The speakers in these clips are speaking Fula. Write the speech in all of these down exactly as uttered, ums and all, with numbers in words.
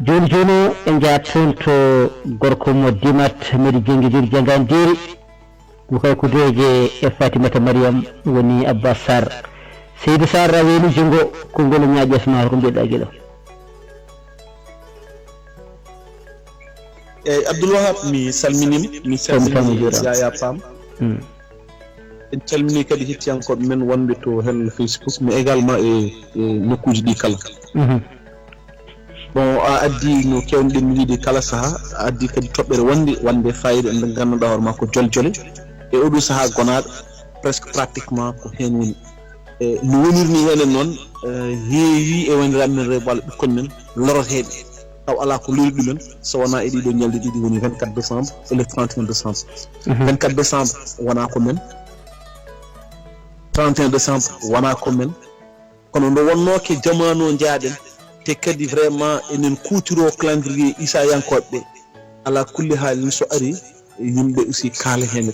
Jooni jooni o, en njahat toon to gorko mo Dimat, Medi Jenngidir Janngandiiri. Ko kay ko deeƴe e Fatimata Mariam woni Abbas Sarr. Seydi Sarr, a weeli junngo, konngol e ñaaƴes ma, ko mbiɗa gila. Eyyi, Abdoul Wahab, mi salminima, mi salmini Yaya Pam. En calmini kadi hettiyankoɓe men wonɓe to hel Facebook, mais également e, e nokkuji ɗi kala. Bon, a addi no kewnoɗen wiide kala saaha, a addi kadi toɓɓere wonde wonde fayida nde ganduɗa hoore ma ko joljole. E oɗo saaha gonaɗo presque pratiquement ko hen woni. E no woniri ni henen noon, e, heewi e woniraɓe men rewɓe walla ɓikkon men loroteɓe. Taw ala ko lori ɗumen so wona e ɗiɗo ñalɗi ɗiɗi woni vingt-quatre décembre et le trente et un décembre. Vingt-quatre décembre wona ko men, trente et un décembre wona ko men. Kono nde wonno ke jamanu o jaaɗen, te kadi vraiment enen kuutiro calendrier isayankoɓe ɓe. Ala kulli haalin so ari, yimɓe aussi kaala hen.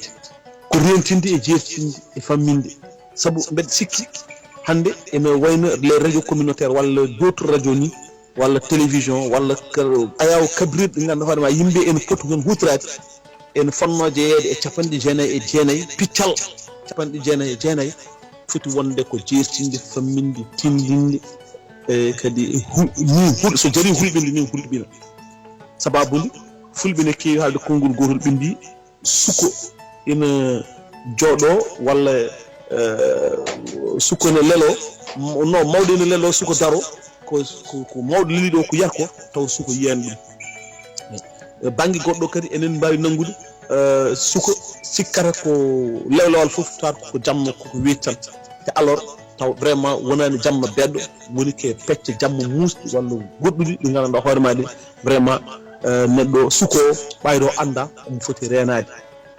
Ko rentinde e jertinde e famminde. Sabu mbeɗa sikki hande ene wayno les radios communautaires walla d'autres radios ni, walla télévision, walla ka-, ayaw kabirirɗe ɗe ganduɗa hoore ma yimɓe ene poti hen hutorade, ene fonno jeeyeede e capanɗe jeenayi e jeenayi piccal, capanɗe jeenayi e jeenayi, foti wonde ko jertinde, famminde, tindinde, e kadi hu-, min hul-, so jari hulɓinde, min hulɓina. Sababude, fulɓe ne keewi haalde konngol gotol, ɓe mbi, suko ina jooɗo walla, eh, suko ina lelo, m-, no mawɗo ina lelo, suko daro, ko, ko, ko mawɗo leli ɗo ko yarko, taw suko yiyani ɗum. E bannge goɗɗo kadi enen mbaawi nanngude, eh, suko sikkata ko lewlewal fof, tawa ko jamma, ko ko weeti tan. Te alors, taw vraiment wonaani jamma beɗɗo, woni ke pecce jamma muusɗi walla goɗɗuɗi ɗi nganndanɗaa hoore ma ɗi, vraiment, eh, neɗɗo suko o ɓayro annda omo foti reenaade.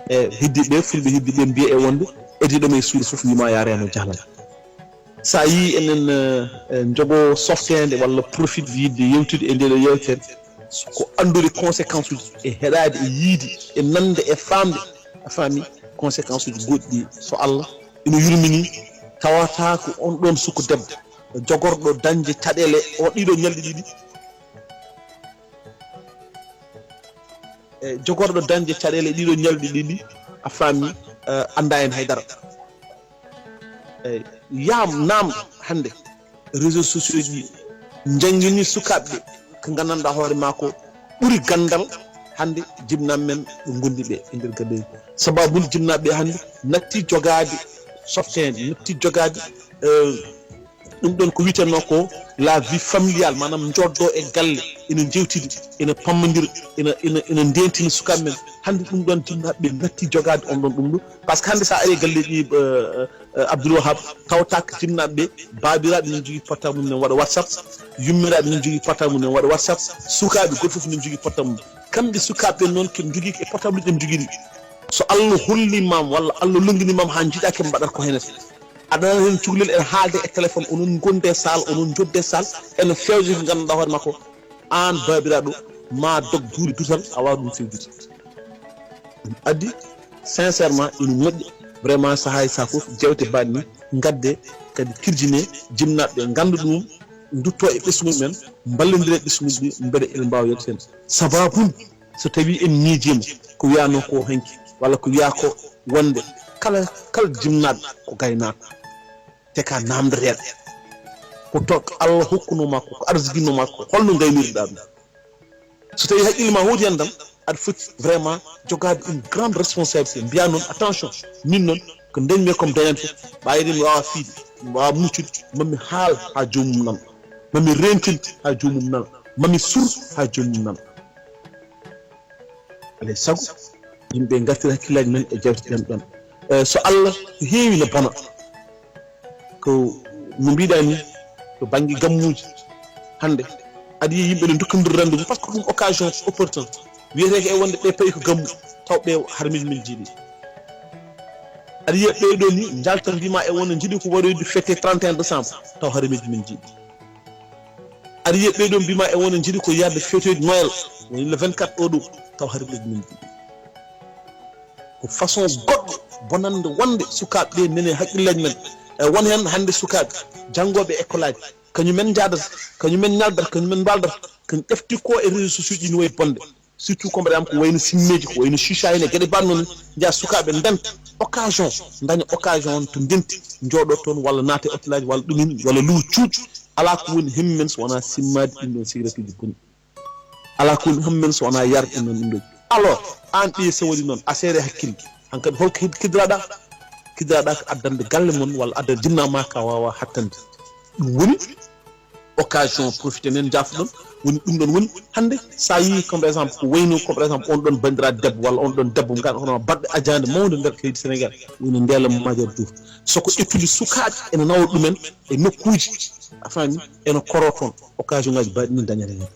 E heddiiɓe, fulɓe heddiiɓe mbiya e wonde ediiɗo ma e suudu fof wima ya reeno jahlan. Sa yii enen, eh, eh, jogo softeende walla profit yidde yewtude e ndeɗo yewtere, ko anndude conséquence uji e heɗaade e yiide e nande e faamde, a faami, conséquence uji goɗɗi ɗi so Allah ina yurmini, tawata ko on ɗon suko debbo jogorɗo dañde caɗeele o ɗiɗo ñalɗi ɗiɗi, e jogorɗo dañde caɗeele ɗiɗo ñalɗi ɗiɗi, a faami, eh, annda en haydara. Eyyi, yaam naamɗo hannde réseaux sociaux ji janngini sukaaɓe ɓe ko nganndanɗaa hoore maa ko ɓuri ganndal hannde jibnaaɓe men ɓe ngondi ɓe e nder galleeji. Sababude jibnaaɓe ɓe hannde natti jogaade softeende, natti jogaade, eh, ɗum ɗon ko wiyeteno ko la vie familiale, maanaam jooɗdo e galle ina jewtidi, ina pammodira, ina, ina, ina ndentina sukaaɓe men. Hannde ɗum ɗon jibnaaɓe ɓe natti jogaade on ɗon ɗum ɗo. Par ce que hannde sa ari e galleeji, eh, eh, Abdoul Wahab, tawta ko jibnaaɓe ɓe, baabiraaɓe ne jogii portable mum ne waɗa WhatsApp, yummiraaɓe ne jogii portable mum ne waɗa WhatsApp, sukaaɓe goto fof ne jogii portable mum. Kamɓe sukaaɓe ɓe noon ko jogii e portable ɗi ɓe jogii ɗi. So Allah holli ma walla Allah lonngini ma haa njiɗa ke mbaɗat ko henete. Aɗa nana heen cukalel ene haalde e téléphone, onon ngonde saal, onon njodde saal, ene fewje ko ngannduɗaa hoore maa ko aan baabiraaɗo maa dog duuɗi dutal a waawa ɗum fewjude. Ɗum addi sincèrement ina moƴƴi vraiment sahaa e sahaa fof jeewte mbaɗ ni ngadde kadi kirjine jibnaaɓe ɓe ngannda ɗum, ndutto e ɓesngu men, mballondira e ɓesnguuji ɗi mbele ene mbaawa yewte heen. Sababu so tawii en miijiima ko wiyanoo ko hanki walla ko wiyaa ko wonde kala, kala jibnaaɗo ko gaynaako. Te ka naamndateeɗo ko to Allah hokkunoo ma ko, ko arsiginoo ma ko, holno ngaynirɗaa ɗum? So tawii haqqille ma hooti heen tan, aɗa foti vraiment jogaade une grande responsabilité, mbiyaa noon attention, min noon ko ndañmi e ko mi dañaani fof, ɓayri mi waawa fiide, mi waawa muccude, mami haal haa joomum nana, mami rentin haa joomum nana, mami sur haa joomum nana. Alay sago yimɓe ngartira hakkillaaji men e jeewte ɗen ɗon. Eh, so Allah, ko heewi no bona. Ko no mbiɗa ni, to bannge gammuuji hannde, aɗa yiya yimɓe no ndokkondira rendez-vous, par ce que ɗum occasion opportune. Wiyetee ko e wonde ɓe payi ko gammu, taw ɓe harmiiji men njiiɗi. Aɗa yiya ɓee ɗoo ni njalta mbima e wonde njiɗi ko waɗoyde fête trente et un décembre, taw harmiiji men njiiɗi. Aɗa yiya ɓee ɗoo mbima e wonde njiɗi ko yahde fêtoyde Noël, woni le vingt-quatre o ɗo, taw harmiiji men njiiɗi. Ko façon goɗɗo bonande wonde sukaaɓe ɓe nene haqqillaaji men. E won heen hannde sukaaɓe janngooɓe école aji, Kañumen njaadata, kañumen ñaldata, kañumen mbaaldata, kañum ƴefti ko e réseaux sociaux ji no wayi bonde. Surtout comme par exemple ko wayno simmeeji, ko wayno chicha en e geɗe mbaɗ noon, njiya sukaaɓe ndenta occasion, daña occasion on to ndenti, njooɗo toon walla naate hôtelaaji walla ɗumen walla luwo cuuɗi. Alaa ko woni hemmen so wonaa simmaade ɗum ɗoon sigaretuuji boni. Alaa ko woni hemmen so wonaa yarde ɗum ɗoon ɗum ɗoon. Alors, aan ɓiye so waɗi noon, a seere hakkille. Hankadi holko hed-, kidiraɗa? Kidiraɗa ko addande galle mon walla addande jinna ma ka wawa hattande. Ɗum woni occasion, profité nen jaafuɗon. Woni ɗum ɗon woni hannde, sa yi comme par exemple ko wayno comme par exemple on ɗon bandiraɗo debbo walla on ɗon debbo ngal hono baɗɗo ajande mawde nder leydi Sénégal, woni Ndella Madior Diouf. Soko ƴettudi sukaaɓe ene nawa ɗumen e nokkuuji, a faami, ene koro toon. Occasion ngaji baɗi ni dañata hen.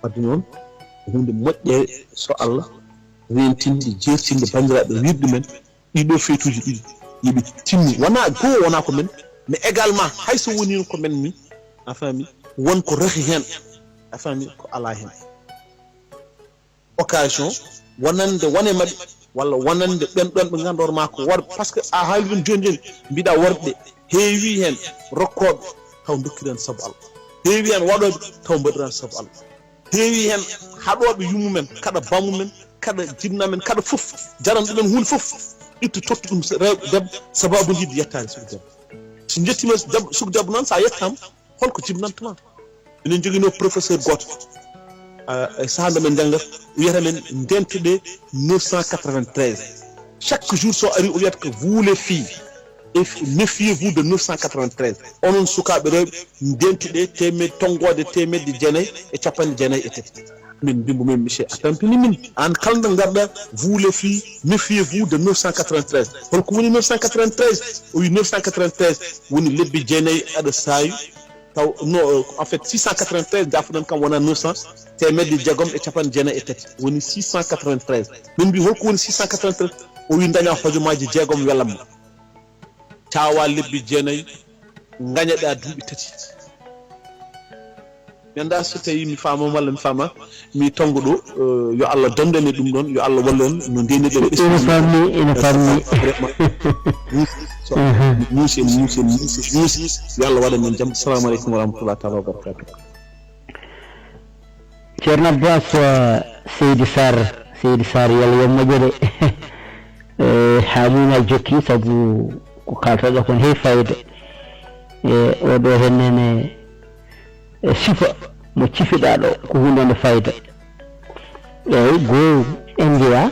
Wadde noon, ko huunde moƴƴere so Allah rentinde, jeertinde banndiraaɓe, wiide ɗumen ɗiɗo feetuuji ɗiɗi, yo ɓe timmi. Wonaa goo, wonaa ko men, mais également, hay so woniino ko men ni, a faami, won ko rahi heen, a faami, ko alaa heen. Occasion, wonande wone maɓɓe, walla wonande ɓen ɗon ɓe ngannduɗaa ma ko worɓe, par ce que a haali ɗum jooni jooni, mbiɗa worɓe heewi heen rokkooɓe taw ndokkiran sabu Allah, heewi heen waɗooɓe taw mbaɗiran sabu Allah, heewi heen haɗooɓe yummumen, kaɗa bammumen, kaɗa jibnamen, kaɗa fof, jaran ɗumen huunde fof, itta totta ɗum rewɓe, debbo, sababu yiɗde yettaade suka debbo. So njettiima debbo, suka debbo noon, so a yettaama, holko jibnantama? Minen njoginoo professeur gooto, ah, e sahaa nde men njanngata, wiyata men ndentuɗe neuf cent quatre-vingt-treize. Chaque jour so ari, o wiyata que vous les filles, et méfiez-vous de neuf cent quatre-vingt-treize. Onon sukaaɓe rewɓe, ndentuɗe teemed-, tonngoode teemedde jeenayi e capanɗe jeenayi e tati. Min mbimbo men, monsieur, a tampini min. Aan kala nde ngarɗa, vous les filles, méfiez-vous de neuf cent quatre-vingt-treize. Holko woni neuf cent quatre-vingt-treize? O wi neuf cent quatre-vingt-treize woni lebbi jeenayi aɗa saawi, taw, no, en fait, six cent quatre-vingt-treize, jaafuɗon kam wona neuf cent, teemedde jeegom e capanɗe jeenayi e tati, woni six cent quatre-vingt-treize. Min mbi, holko woni six cent quatre-vingt-treize? O wi, daña hojomaaji jeegom welamma, caawa lebbi jeenayi, ngañaɗa duuɓi tati. Mi annda so tawi mi faama walla mi faama, mi tonngo ɗo, eh, yo Allah dondan en ɗum ɗon, yo Allah wallu en no ndenirɗen. Ina fammi, ina fammi. Vraiment. Muusi, so muusi, en muusi, en muusi, en muusi. Yo Allah waɗan en jam. Assalamu aleykum wa rahmatullahi taala wa barakatuh. Ceerno Abbas, eh, Seydi Sarr, Seydi Sarr, yo Allah yo moƴƴere. Eh, haa muuna jokki, sabu ko kaaltoɗaa kon heewi fayida. Eh, oɗo hennene, e sifa mo cifiɗaa ɗo, ko huunde wonde fayida. Eey, goo en njeyaa,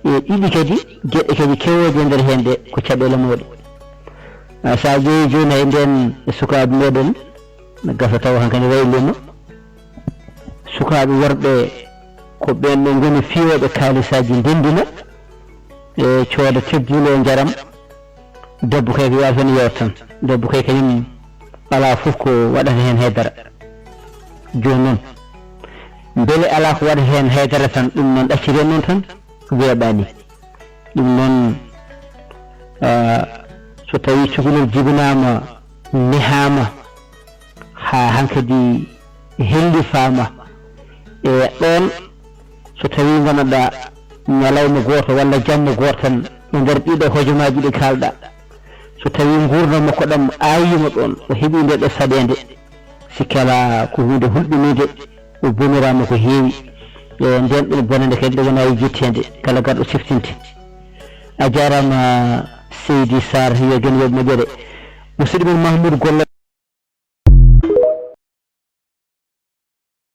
e ɗiɗi kadi, geɗe kadi kewooje e nder heen ɗe, ko caɗeele mawɗe. Ah, so a ƴeewi jooni hay ndeen e sukaaɓe meɗen, no gasa tawa hankadi waylima. Sukaaɓe worɓe ko ɓeen ɗo ngoni fiyooɓe kaalisaaji ndenndina, e cooda teddule e njaram. Debbo kay ko yaafo ne yewta tan. Debbo kay kañum alaa fof ko waɗata heen haydara. Jooni noon, mbele alaa ko waɗata heen haydara tan, ɗum noon ɗacciren noon tan, weeɓaani. Ɗum noon, ah, so tawii cukalel jibinaama, nehaama, haa hankadi hellifaama e ɗoon, so tawii ngonoɗaa ñalawma gooto walla jamma gooto tan e nder ɗiɗo hojomaaji ɗi kaalɗaa, so tawii nguurndam makko ɗam aayiima ɗoon, o heɓii nde ɗo saɗeende, sikke alaa ko huunde hulɓiniinde, o boniraama ko heewi. E ndeen ɗoon bonannde kadi nde wonaa e jetteende, kala garɗo siftinte. A jaaraama, Seydi Sarr, yo jam wood moƴƴere. Musidɗo men Mahmoud Gollo.